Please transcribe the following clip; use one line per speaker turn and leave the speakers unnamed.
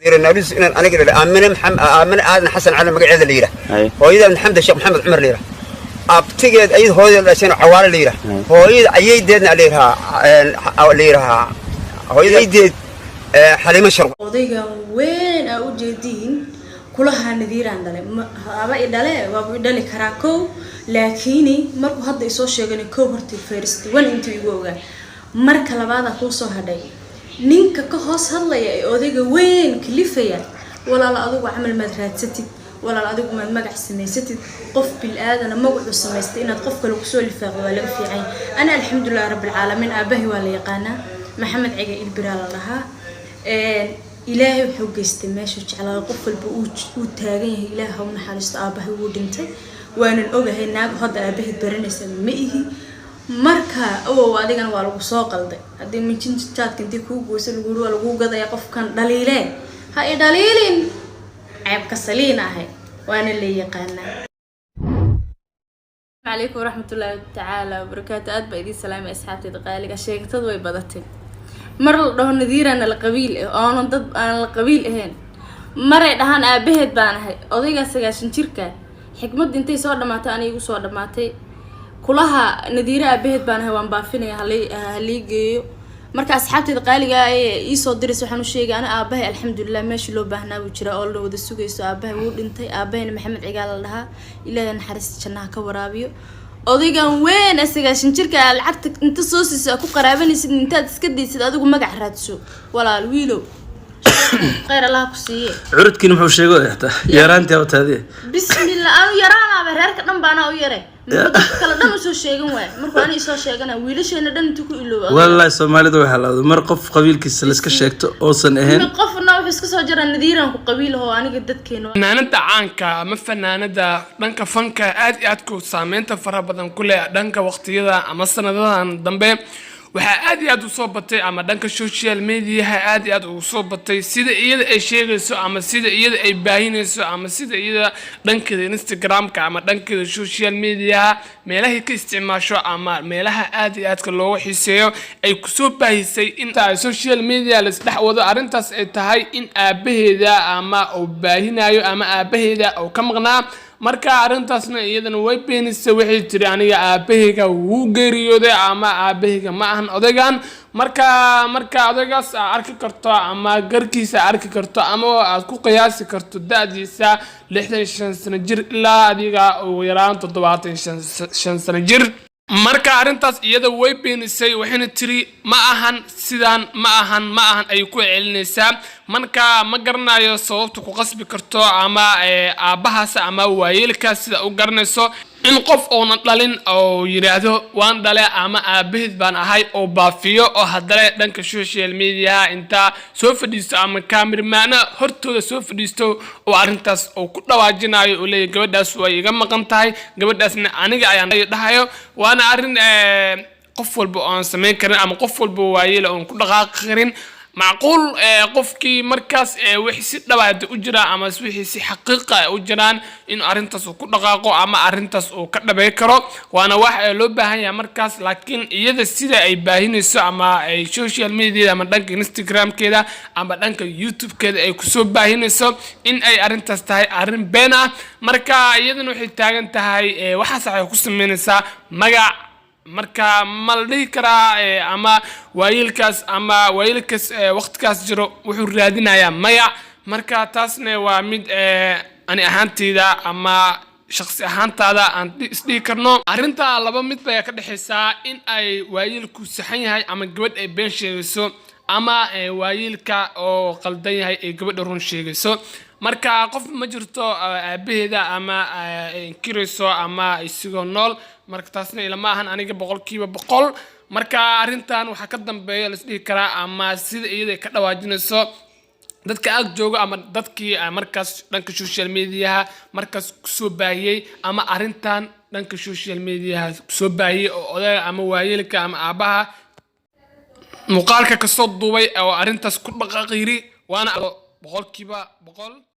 Inaan aniga dhalay Aamine Maxamed, Aamine Aadan Xasan Cali magaceeda la yidhaah, hooyada Maxamed Sheekh Maxamed Cumar la yidhaah, abtigeed ayad hooyada dhashayna Cawaale la yidhaah, hooyada ayaydeedna la yidhahaa hooyadaydeed Xaliimo Sharwa.
Odaygan weyn aa ujeediin kulahaa Nadiiraan dhalay, aba i dhale, waaba i dhali karaa kow, laakiini markuu hadda isoo sheegana kow horta first one intuu igu ogaa. Marka labaadaa kuu soo hadhay ninka ka hoos hadlaya ee odayga weyn kalifaya. Walaal, adigu camal maad raadsatid? Walaal, adigu maad magac samaysatid? Qof bil-aadana magacuu samaystay inaad qof kale kusoo lifaaqdo waa laga fiican yahay. Ana alxamdulilah rabbilcaalamiin, aabahay waa la yaqaanaa, Maxamed Ciga Ilbiraa la dhahaa. Ilaahay wuxuu geystay meeshuu jeclaaday, qof walba uu taagan yahay. Ilaahay ha u naxariisto, aabahay wuu dhintay, waanan ogahay. Naagu hadda aabaheed baranaysa ma ihi. Marka awow, adigana waa lagu soo qalday. Haddii mijinta jaadka intii kuu goyso lagu yiri waa laguu gadaya, qofkan dhaliilee ha i dhaliilin, ceebka saliin ahay, waana la yaqaanaa. Calaykum waraxmatullaahi tacaala wabarakaatu. Aad baa idiin salaamay, asxaabteyda qaaliga. Sheegtadu way badatay. Mar la dhaho Nadiirana la qabiil ah, oonan dad aan la qabiil ahayn, maray dhahaan aabaheed baan ahay. Odaygaa 90 jirka, xikmadda intay soo dhamaatay ana igu soo dhamaatay. Kulaha Nadiire aabaheed baan ahay, waan baafinaya, halii geeyo. Marka asxaabteeda qaaliga ee iisoo diraysa waxaan u sheegay, ana aabahay alxamdulilah meeshii loo baahnaa buu jiraa oo la wada sugayso. Aabahay wuu dhintay, aabahayna Maxamed Cigaal la dhahaa. Ilaahay naxariista jannaha ka waraabiyo. Odaygan weyn ee 90 jirka lacagta inta soo siisa ku qaraabanaysid, intaad iska daysid adigu magac raadso. Walaal wiilow, khayr Allaha ku siiye.
Curudkiina muxuu sheego xitaa yaraantii hawtaadii.
Bismillah, anu yaraanaaba, reerka dhan baanaa u yare. Muxuu dadka kale dhan usoo sheegan waay? Markuu ani isoo sheegana wiilasheena dhan intuu ku ilooba.
Wallahi Soomaalidu waxaa la mar qof qabiilkiisa layska sheegto oosan ahayn.
Qofna wuxuu iska soo jaraa Nadiiran ku qabiilaho, aniga dadkeena.
Fanaanada caanka ama fanaanada dhanka fanka aad iyo aadku saameynta fara badan ku leh dhanka waqtiyada ama sanadadan dambe, waxaa aad iyo aad u soo batay ama dhanka social mediaha aad iyo aad ugu soo batay sida iyada ay sheegayso ama sida iyada ay baahinayso ama sida iyada dhankeeda Instagramka ama dhankeeda social mediaha meelahay ka isticmaasho ama meelaha aad iyo aadka looga xiiseeyo ay kusoo baahisay in ay social media la isdhex wado arrintaas ay tahay in aabaheeda ama uu baahinayo ama aabaheeda uu ka maqnaa. Marka arrintaasna iyadana way beenisay. Waxay tiri, "Aniga aabahayga wuu geeriyooday ama aabahayga ma ahan odaygan." Marka odaygaas aad arki karto ama garkiisa arki karto ama aad ku qiyaasi karto da-diisa 65 sano jir ilaa adiga ugu yaraan 75 sano jir. Marka arrintaas iyada way beenisay, waxayna tiri, "Ma ahan sidaan, ma ahan, ma ahan," ay ku celinaysaa. Marka ma garanayo sababta ku qasbi karto ama aabbahaas ama waayeelkaas sida u garanayso in qof uunan dhalin oo yidhaahdo waan dhale ama aabaheed baan ahay oo baafiyo, oo haddana dhanka social mediaha intaa soo fadhiisto ama kaamirmaana hortooda soo fadhiisto oo arrintaas uu ku dhawaajinayo oo leeyahy, "Gabadhaas way iga maqan tahay, gabadhaasna aniga ayaan dhahayo." Waana arrin qof walba oo aan samayn karin ama qof walba waayeel oon ku dhaqaaqi karin. Macquul qofkii markaas wixii si dhabaada u jira ama wixii si xaqiiqa u jiraan in arrintaas uu ku dhaqaaqo ama arrintaas uu ka dhabay karo, waana wax loo baahan yahay markaas. Laakiin iyada sida ay baahinayso ama ay social media ama dhanka Instagramkeeda ama dhanka YouTube-keeda ay kusoo baahinayso in ay arrintaas tahay arrin been ah. Marka iyadana waxay taagan tahay waxaas waxay ku sameynaysaa magac. Marka ma la dhihi karaa ama waayeelkaas ama waayeelkaas waqtigaas jiro wuxuu raadinayaa magac? Marka taasna waa mid ani ahaanteyda ama shaqsi ahaantaada aan isdhihi karno arrinta laba mid bay ka dhexaysaa: in ay waayeelku saxan yahay ama gabadh ay been sheegayso, ama waayeelka oo qaldan yahay ay gabadha run sheegayso. Marka qof ma jirto aabaheeda ama inkirayso ama isigoo nool. Marka taasna ilama ahan aniga 100%. Marka arrintan waxaa ka dambeeya laisdhihi karaa ama sida iyada ay ka dhawaajinayso dadka ag jooga ama dadkii markaas dhanka social mediaha markaas kusoo baahiyey ama arrintan dhanka social mediaha kusoo baahiyey oo odaga ama waayeelka ama aabbaha muuqaalka kasoo duubay oo arrintaas ku dhaqaaqiri, waana 100%.